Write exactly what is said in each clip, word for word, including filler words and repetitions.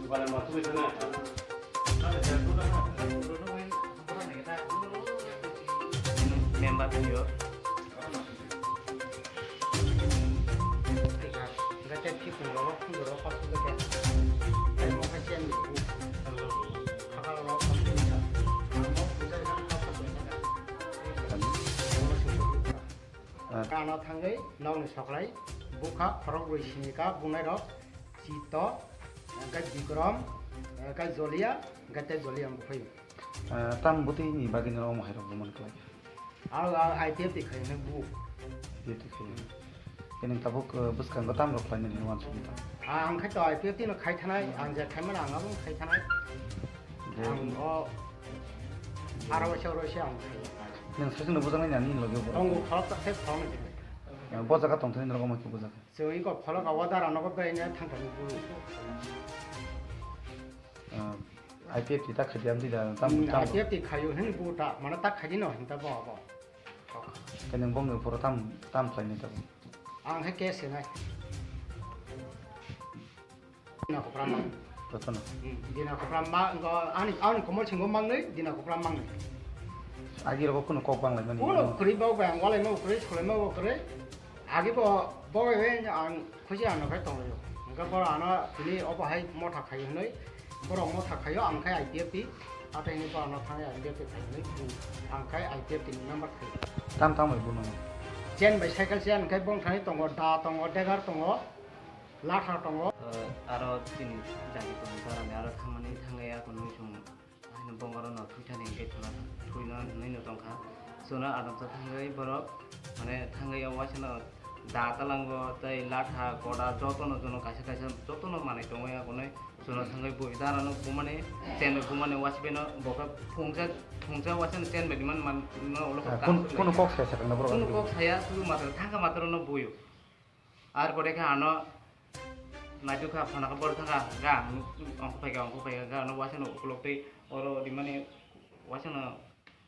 Member senior. Ano thangwi nokni soklai bukha khorok rwi sini ka bungnai rok Chito, hwnkhe Bikram, hwnkhe Jolia, hwnkhe tei Jolia wng phai. Ah, tam bwtwi ni bagwi no omo hai rok bumani kwlai. Ang, ang I P F T khai hwnwi bu. I P F T khai. Khe nwng tabuk, ah, bwskango tam rok khlai nani wansuk ta? Ang khai to I P F T no khai thanai, ang je khai mano ang abo khai thanai. Je ang o aro waisa oro se ang khai. Nwng sai chwngno bujak nai nani logi bo. Tongo khorok tak se khorok nai. Ah, bo jaga tong thani norok omo khe bujak. Chwng iko pholok o dara nogo berai ne thang thani buru. Ah, I P F T ta khaidi amtwi da tam, hmm, tam I P F T khayu hin bu ta, mane ta khaidi no hin ta bo bo. Khe nwng bongni uphuru tam, tam khlainai tabuk? Ang khe case hinai. Dina Kopra mang. Jotono. Hmm, Dina Kopra ma, ngo, ani, ani komol singo mangnwi, Dina Kopra mangnwi. Agi rogo kunu kok bang lai mani. Kuno kwrwi bau bang, walai mau kwrwi, sulai mau kwrwi. Agi bo, bo, ang khuji ano khai tonglaio. Hingke bo ano tini obo hai motha khai hinwi, borok motha khaio, ang khai I P F T, ate hinwi bo ano thangwi I P F T khai hinwi, ang khai I P F T ni member khai. Tam tam bai bono. Chen bai cycle chen khai bong thani tongo, da tongo, degar tongo, latha tongo. Aro chini jagi tongo, darani aro thangmani thangwi ako nung sung. Haino bongorokno thwithani hwnkhe thwna, thwino hwnwi no tongkha. Chwngno adamsa thangwi borok, mane, thangwi o waisano da talango tei latha, koda jotono jono kaisa kaisa jotono manwi tongwi agonwi. Chwngno thangwi bui darano bumani, chenbai bumani waisano bokhe phungsa, phungsa waisano chenbai rimani man, no ulo. Ah, kok kun-, kunu kok saya sakang na borok? Kunu kok saya, sudu matro thangka matrono buyo. Ar pore khe ano naitugkha, phano khe borok thangkha, ga ang ongkho phaikha, ongkho phaikha, ga ano waisano ukulok tei oro rimani waisano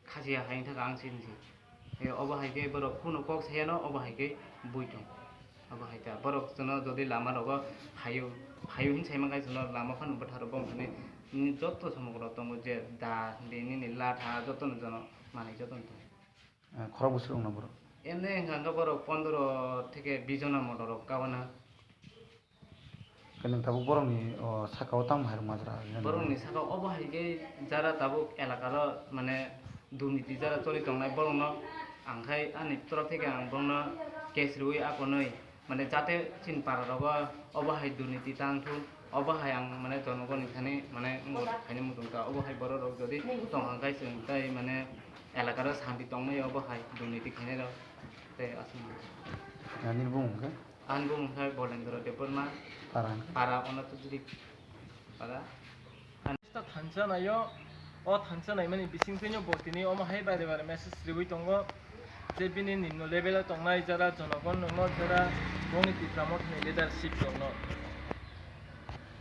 khasiya hai wngkha ang sini se. E, obo hai khe borok kunu kok sayano, obo hai khe bui tong. Obo hai ta borok chwngno jodi lama rogo phaio, phaio hin sai mankha chwngno lama phano bwtharo bong thani, nini joto somogro tongo je da, de nini latha jotono jono manwi jotono tongo. Ah, khorok bwswk wngna borok? Emne wngkha hwnkhe borok pondro theke bis jona motorrok kawana. Khe nwng tabuk borokni, o, saka-o tamo hai rwma jora? Borokni saka obo hai khe jara tabuk elakaro, mane, durniti jara choli tongnai borokno ang khai ani torof theke ang borokno case rwui akonwi. Mane jate chini para rogo obo hai durniti tang thung, obo hai ang mane jonogoni thani mane wng khaini muchung ta, obo hai borok rok jodi tong kha khai chwng tai mane elakaro santi tongmani obo hai durniti khainai rok tei aswk. Ani bumung khe? Ani bumung khe Bolendra Debbarma. Para? Para Onatujri para. Ani ta thansa naio, o thansa naimani bising twi no bo tini omo hai bare bare message riui tongo je bini nimno level o tongnai jara jonogon no jara bongni Tipra Mothani leadership rok no.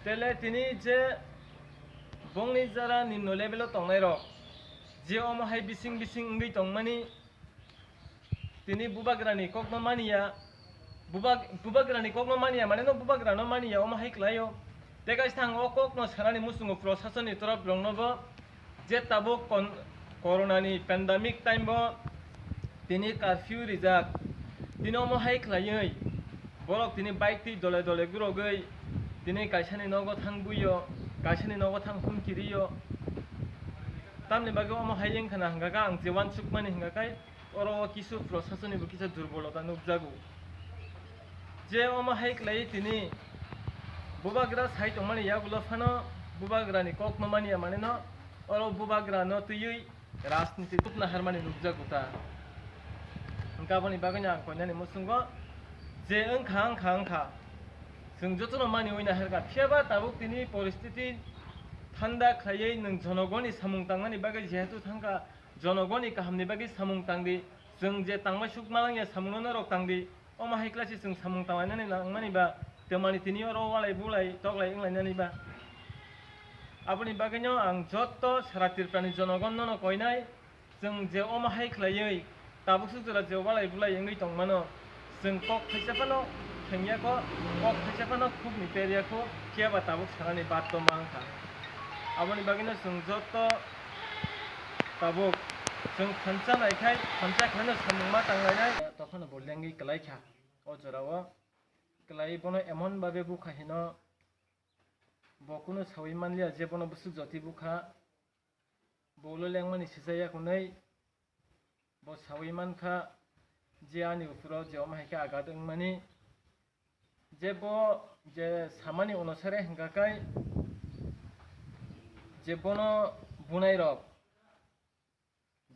Tele tini je bongni jara nimno level o tongnai rok je omo hai bising bising wngwi tongmani, tini bubagrani kokno maniya, bubag-, bubagrani kokno maniya, mane no bubagrano maniya, omo hai klaio. Tei kaisa ang o kokno sanani muchungo prosasonni torop roknobo je tabuk kon-, coronani pandemic time bo tini curfew rijak, tini omo hai khlaiwi borok tini bike twi dole dole gurogwi tini kaisani nogo thang buio, kaisani nogo thang humki rio. Tamni bagwi omo hai wngkha na hwnkha khe ang je uansukmani hwnkha khe, oro o kisu prosasonni bo kisa durbolota nukjago. Je omo hai khlai tini bubagra sai tongmani yagulo phano bubagrani kokno manya manwi no oro bubagrano twiwi rajniti tubna harmani nukjago ta. Hwnkhe aboni bagwino ang koinani muchungo je wngkha, wngkha, wngkha. Chwng jotono mani ui naharkha, phiyaba tabuk tini poristiti thanda khlaiwi nwng jonogoni samung tangnani bagwi jehetu thangkha, jonogoni kahamni bagwi samung tangdi, chwng je tangbai suk malangya samungno norok tangdi, omo hai khlai se chwng samung tanglainani nangmani ba, twmani tini oro walai bulai toklai wnglainani ba. Aboni bagwino ang jotto sara Tripurani jonogon nono koinai, chwng je omo hai khlaiwi tabuk suk jora je walai bulai wngwi tongmano, chwng kok thaisa phano Thangya ko, kok thaisa phano khuk ni perya ko, phiya ba tabuk sanani baat to mang kha. Aboni bagwi no chwng joto tabuk chwng thansa nai khai, thansa khai no samung ma tang lai nai. Tophano bo lengwi kwlai kha. O jora o kwlai bono emon babe bukha hino, bo kunu sawi manliya je bono bwswk joti bukha. Bo ulo lengmani sijaya hwnwi bo sawi mankha je ani uphuro je omo hai khe agat wngmani, je bo je samani onusare hwnkha khe je bono bunairok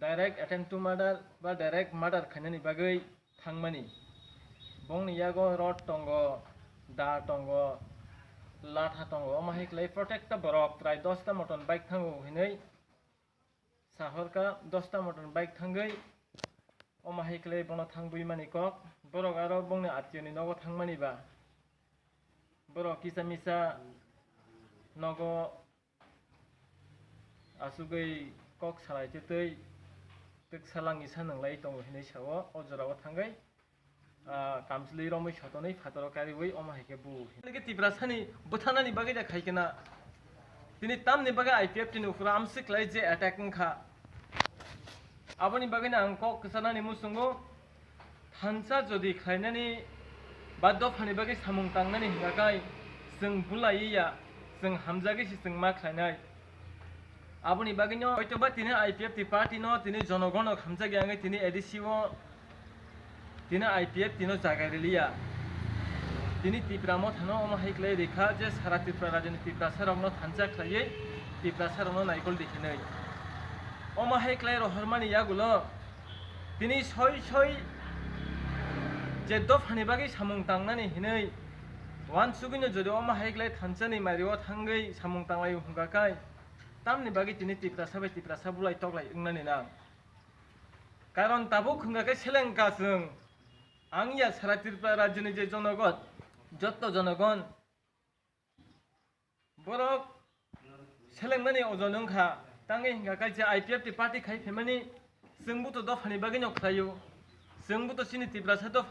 direct attempt to murder ba direct murder khainani bagwi thangmani. Bongni yago rod tongo, da tongo, latha tongo, omo hai khlai protecta borok prai dosta moton bike thango hinwi sahorka, dosta moton bike thangwi omo hai khlai bono thangwi mani kok. Borok aro bongni atiyoni nogo thangmani ba borok kisa misa nogo asugwi kok salai twi twi twk salangni sa nwnglai tongo hinwi sao. O jorao thangwi, ah, kamchwlwi romwi sotonwi phataro kariwi omo hai khe bu. Nini khe Tiprasani bwtharnani bagwi da khai khe na? Tini tamni bagwi I P F T ni ukhuro amswk khlai je attack wngkha. Aboni bagwino ang kok kwcharnani muchungo, thansa jodi khlainani ba dophani bagwi samung tangnani hwnkha khe chwng bulaiwi ya, chwng hamjagwi se chwng ma khlainai. Aboni bagwino hoitoba tini I P F T party no tini jonogon rok hamjak ya wngwi tini A D C o tini I P F T no jagai riliya. Tini Tipra Motha no omo hai khlai rikha je sara Tripura rajyoni Tiprasa rok no thansa khlaiwi Tiprasa rok no naikol di hinwi. Omo hai khlai rohormani yagulo tini soi soi je dophani bagwi samung tangnani hinwi uansugwino jodi omo hai khlai thansani mario thangwi samung tanglai hwnkha khe tamni bagwi tini Tiprasa bai Tiprasa bulai toklai wngnani nang? Karon tabuk hwnkha khe seleng ka chwng. Ang ya sara Tripura rajyoni je jonogon, jotto jonogon, borok selengmani ojon wngkha. Tangwi hwnkha khe je I P F T party khai phaimani, chwngbo to dophani bagwino khlaio, chwngbo to chini Tiprasa dophani